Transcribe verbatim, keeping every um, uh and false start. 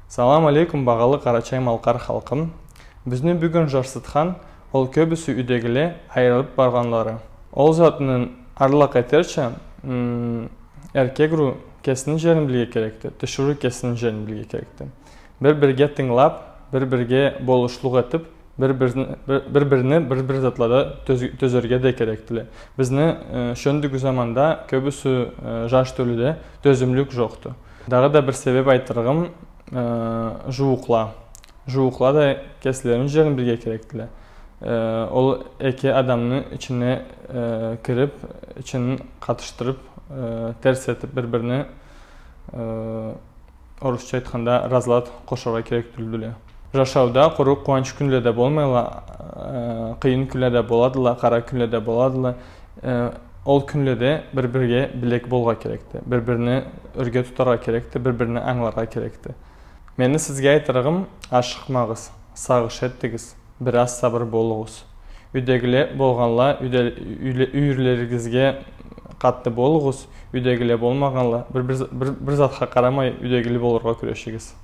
Салам алейкум, багъалы къарачай-малкъар халкъым. Бизни бюгюн жарсытхан ол кёбюсю юйдегиле айырылып баргъанлары. Ол затны арлакъ этерча, м, эркек уруу кесини жерин билирге керекди, тиширыу кесини жерин билирге керекди. Бир-бирге тынгылап, бир-бирге болушлукъ этип, бир-бирин-, бир-, бир-бирини бир-бир затлада тёз-, тёзерге да керекдиле. Бизни, э, шёндюгю заманда кёбюсю, э, жаш тёлюде тёзюмлюк жокъду. Дагъыда бир себеп айтырыгъым, э, жууукъла. Жууукъла да кеслерини жерин билирге керекдиле. Э, ол эки адамны ичине, э, кирип, ичин къатышдырып, э, терс этип бир-бирини, э, орусча айтханда, разлад къошаргъа керек тюлдюле. Жашауда къуру къууанч кюнле да болмайла, э, къыйын кюнле да боладыла, къара кюнле да боладыла. Э, ол кюнледе бир-бирге билек болургъа керекди. Бир-бирини ёрге тутаргъа керекди, бир-бирини ангыларгъа керекди. Мени сизге айтырыгъым, ашыкъмагъыз, сагъыш этигиз, бир аз сабыр болугъуз. Юйдегиле болгъанла, юйде-, юйле-, юйюрлеригизге къаты болугъуз, юйдегиле болмагъанла, бир, бир, бир, бир затха къарамай, юйдегиле болургъа кюрешигиз.